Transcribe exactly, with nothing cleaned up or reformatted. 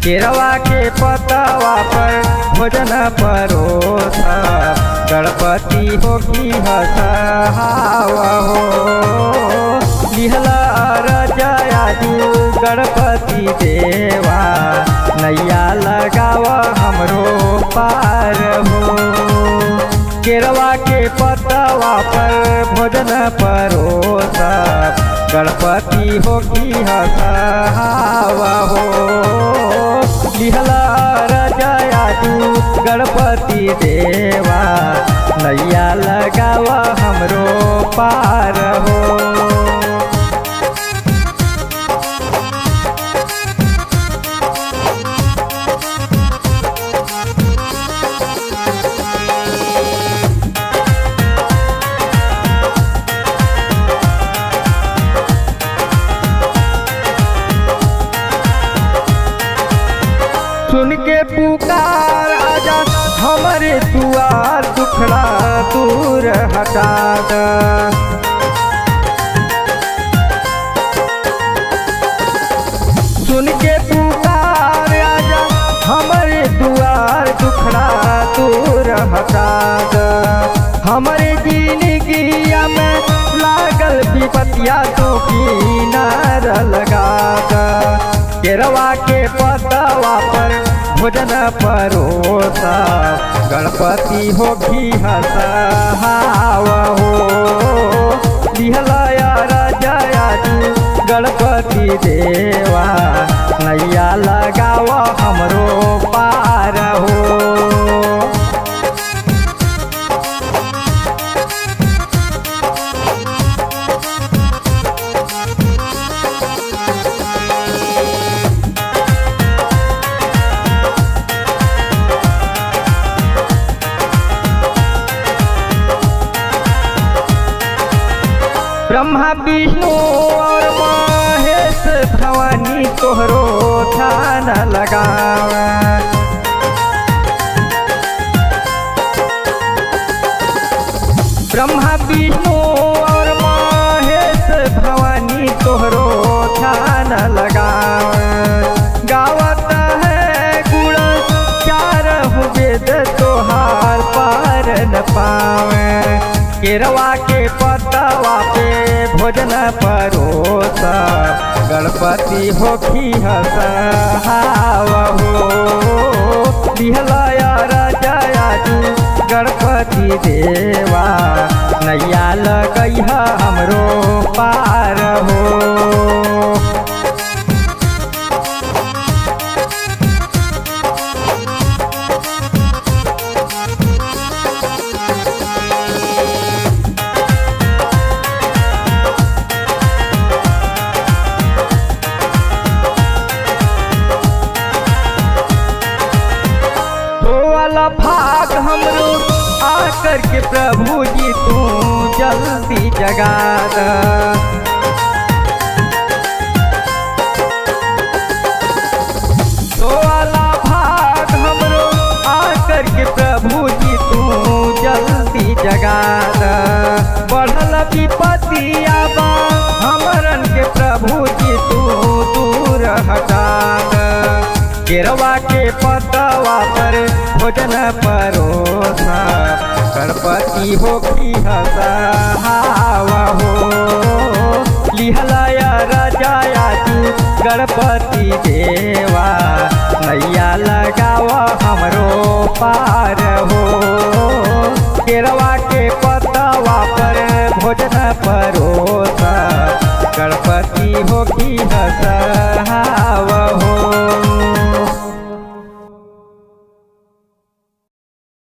केरवा के पतवा पर भोजन परोसा, गणपति होखी ह सहाव हो। लिहला रजया तू गणपति देवा, नैया लगाव हमरो पार हो। केरवा के पतवा पर भोजन परोसा, गणपति होखी ह सहाव हो। लिहला रजया तू गणपति देवा, नैया लगाव हमरो पार हो। सुन के पुकार आजा हमरे दुआर, दुखड़ा दूर हटा द। सुन के पुकार आजा हमरे दुआर, दुखड़ा दूर हटा द। हमरे जिनगिया में लागल विपतिया तू किनार लगा द। केरवा के पतवा पर भोजन परोसा, गणपति होखी ह सहाव हो। लिहला रजया तू गणपति देवा, नैया लगाव हमरो पार हो। ब्रह्मा विष्णु और महेश भवानी तोहरो ध्यान लगावे। ब्रह्मा विष्णु और महेश भवानी तोहरो ध्यान लगावे। गावत है गुण चारहु वेद तोहार पार न पावे। केरवा के पतवा पे भोजन परोसा, गणपति होखी ह सहाव हो। लिहला रजया तू गणपति देवा, नैया लगई ह हमरो पार हो। धोवाला भाग हमरो आकर के प्रभु जी तू जल्दी जगा द। धोवाला भाग हमरो आकर के प्रभु जी तू जल्दी जगा द। बढ़ल विपतिया बा हमरन के प्रभु जी तू दूर हटा द। केरवा के पतवा पर भोजन परोसा, गणपति होखी ह सहाव हो। लिहला रजया तू गणपति देवा, नैया लगाव हमरो पार हो। केरवा के पतवा पर भोजन परोसा, गणपति होखी ह सहाव हो।